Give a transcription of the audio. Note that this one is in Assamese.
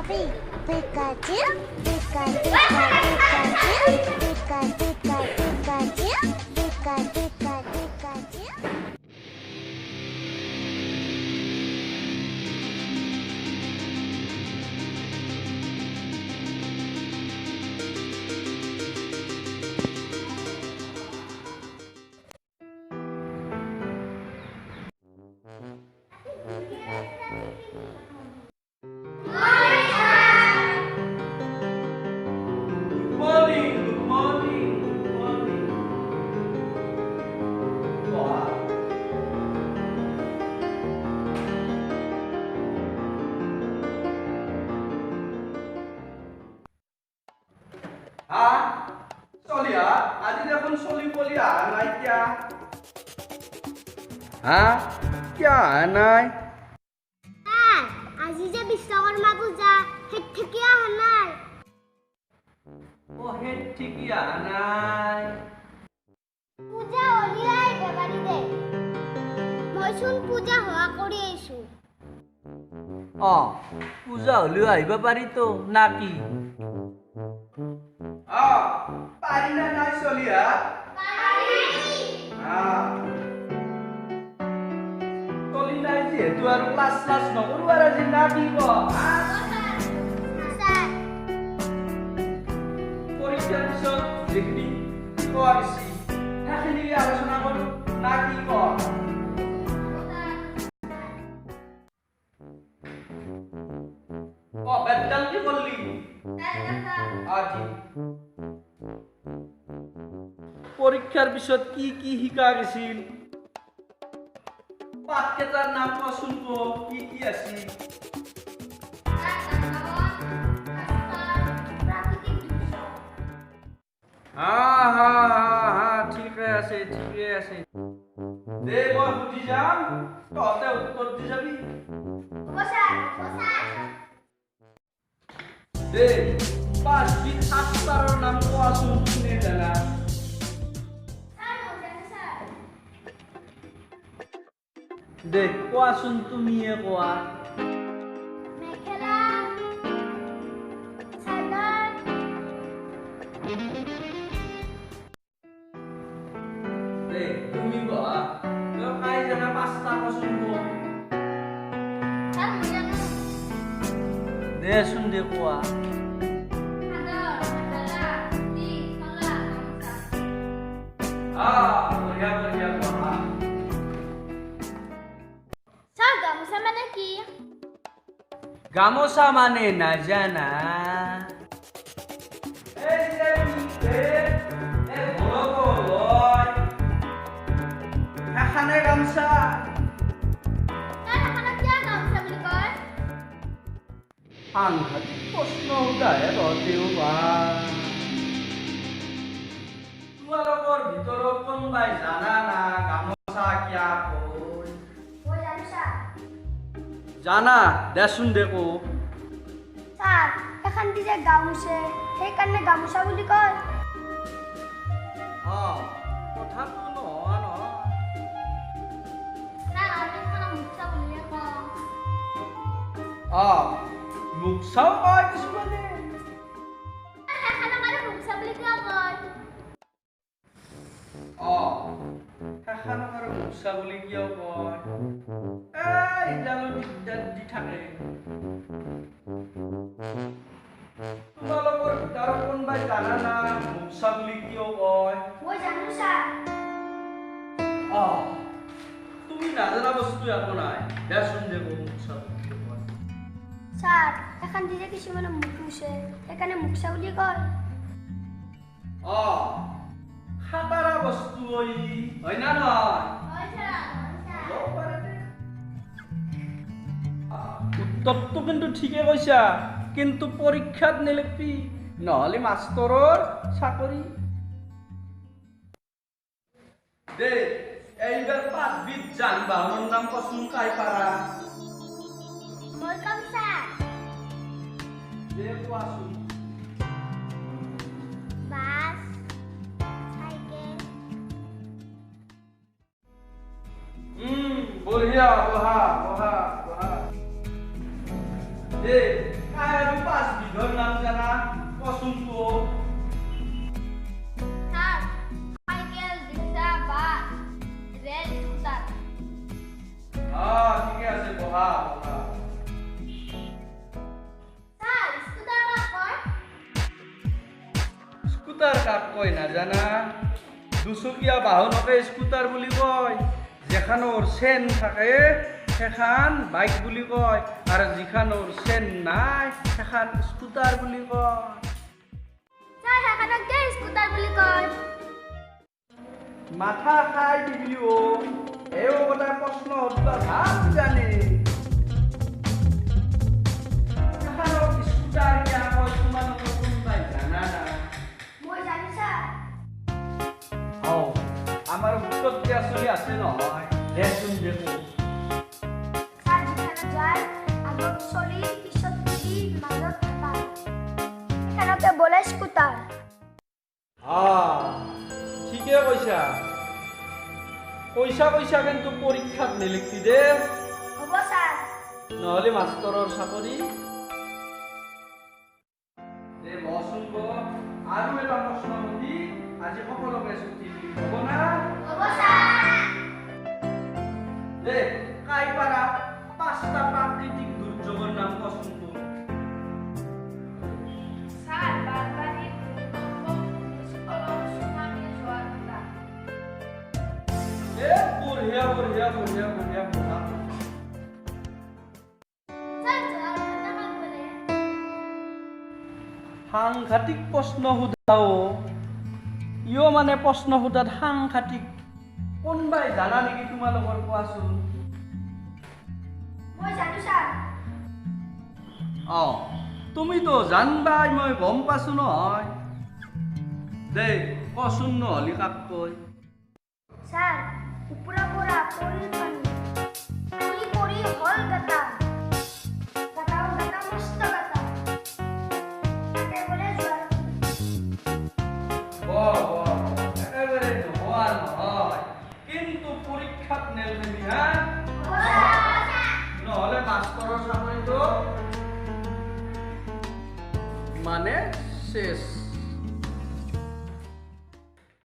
Pikachu, Pikachu, Pikachu, Pikachu, Pika, Pika, Pikachu. Good morning, good morning, good morning. বহা। হা চলিহা, আজি দেখোন চলি পলি আহা নাই কিয়া? হা, কিয় আহা নাই? ছাৰ, আজি যে বিশ্বকৰ্মা পূজা, সেই থাকি অহা নাই। অ, সেই ঠিকি আহা নাই। পূজা হ'লিও আহিব পাৰি দে। মইচোন পূজা হোৱা কৰি আহিছো। অ, পূজা হ'লেও আহিব পাৰিতো না কি? অ, পাৰি না নাই চলিহা? হা, চলি নাই যিহেতু আৰু ক্লাছ শ্লাছ নকৰো আৰু আজি, না কি ক? হা? ছাৰ। পৰীক্ষাৰ পিছত যিখিনি শিকোৱা গৈছি সেইখিনি আলোচনা কৰো, না কি ক? অ, বেদডাল কি কৰলি আজি? পৰীক্ষাৰ পিছত কি কি শিকা গৈছিল? পাঠকেইটাৰ নাম কচোন, ক, কি কি আছিল? হা হা হা হা, ঠিকে আছে, ঠিকে আছে। দে, মই সুধি যাম, তহঁতে উত্তৰ দি যাবি। দে, পাঁচবিধ সাজপাৰৰ নাম কোৱাচোন, কোনে জানা? দে, কোৱাচোন, তুমিয়ে কোৱা। মেখেলা চাদৰ। দে, তুমি বহা। তই কাই জানা পাঁচটা কচোন ক। ছাৰ, মই জানো। দেচোন, দে, কোৱা। চাদৰ, মেখেলা, ধুতি, চোলা, গামোচা। বঢ়িয়া বঢ়িয়া, বহা। ছাৰ, গামোচা মানে কি? গামোচা মানে নাজানা? এই যে পিন্ধে, এই ঘৰতো লয়, সেইখানে গামোচা। ছাৰ, এখনক কিয় গামোচা বুলি কয়? সাংঘাতিক প্ৰশ্ন সোধাহে তহঁতেও বা। তোমালোকৰ ভিতৰত কোনোবাই জানা না গামোচা কিয়া কয়? মই জানো ছাৰ। জানা? দেচোন দে, কো। ছাৰ, এখন দি যে গামোচে, সেইকাৰণে গামোচা বুলি কয়। অ, কথাটো নোহোৱা নহয়। ছাৰ, আমি এখনক মুখচা বুলিয়ে কওঁ। অ, মুখচাও কয় কিছুমানে। সেইখনক আৰু মুখচা বুলি কিয় কয়? অ, সেইখনক আৰু মুখচা বুলি কিয় কয়? এ এইডালো দিগদাৰ দি থাকে। তোমালোকৰ ভিতৰত কোনোবাই জানা না মুখচা বুলি কিয় কয়? মই জানো ছাৰ। অ, তুমি নাজানা বস্তু একো নাই। দেচোন দে, কো, মুখচা বুলি কিয় কয়? ছাৰ, এখন দি যে কিছুমানে মুখ মুছে, সেইকাৰণে মুখচা বুলি কয়। অ, খাতাৰা বস্তু ঐ, হয় না নহয়? হয় ছাৰ। হ'ব পাৰে দে। উত্তৰটো কিন্তু ঠিকে কৈছা, কিন্তু পৰীক্ষাত নিলিখবি, নহ'লে মাষ্টৰৰ চাকৰি। দে, এইবাৰ পাঁচবিধ যান বাহনৰ নাম কচোন, কাই পাৰা? মই কম ছাৰ। দে, কোৱাচোন। Bus, cycle. বঢ়িয়া, বহা বহা বহা। দে কাই আৰু 5 বিধৰ নাম জানা কচোন তো। Sir, cycle, rickshaw, bus, rail, scooter. ঠিকে আছে, বহা বহা। স্যাৰ, স্কুটাৰ কাক কয়? স্কুটাৰ কাক কয় নাজানা? দুচকীয়া বাহনকে স্কুটাৰ বুলি কয়। যেখানৰ চেন থাকে সেইখান বাইক বুলি কয়, আৰু যিখানৰ চেন নাই সেইখান স্কুটাৰ বুলি কয়। স্যাৰ, সেইখনক কিয় স্কুটাৰ বুলি কয়? মাথা খাই দিবি অ'। এও গোটাই প্ৰশ্ন সুধবা ভাল জানে। সেইখানক স্কুটাৰ কিয় কয় তোমালোকে কোনোবাই জানা না? মই জানো ছাৰ। অ', আমাৰ গোটত দিয়া চলি আছে নহয়, দেচোন দেখো। ছাৰ, যিখানত যায় আগত চলি, পিছত তুলি, মাজত থাকা, সেইখনকে বোলে স্কুটাৰ। ঠিকে কৈছা, কৈছা কৈছা, কিন্তু পৰীক্ষাত নিলিখবি দে। হ'ব ছাৰ। নহ'লে মাষ্টৰৰ চাকৰি। দে বচোন ক, আৰু এটা প্ৰশ্ন সুধি আজি সকলোকে ছুটি দিম, হ'ব না? হ'ব ছাৰ। দে কাই পাৰা 5টা প্ৰাকৃতিক দুৰ্যোগৰ নাম কচোন তো। স্যাৰ, বানপানী, ভূমিকম্প, ভূমিস্খলন, চুনামি, জোৱাৰ ভাটা। এ বঢ়িয়া বঢ়িয়া বঢ়িয়া বঢ়িয়া বঢ়িয়া। স্যাৰ, জোৱাৰ ভাটা কাক বোলে? সাংঘাতিক প্ৰশ্ন সোধাও ইও, মানে প্ৰশ্ন সোধাত সাংঘাতিক। কোনোবাই জানা নেকি তোমালোকৰ, কোৱাচোন। মই জানো ছাৰ। অঁ, তুমিতো জানবাই, মই গম পাইছো নহয়। দেই কচোন নহ'লে কাক কয়। ছাৰ, ওপৰা পৰা পৰিল পানী, পানী পৰি হ'ল গাতা, গাতাও গাতা মস্ত গাতা, তাকে বোলে জোৱাৰ। বৰ বৰ একেবাৰে নোহোৱা নহয়, কিন্তু পৰীক্ষাত নেলমিবি হা, নহ'লে মাষ্টৰৰ চাকৰিটো মানে শেষ।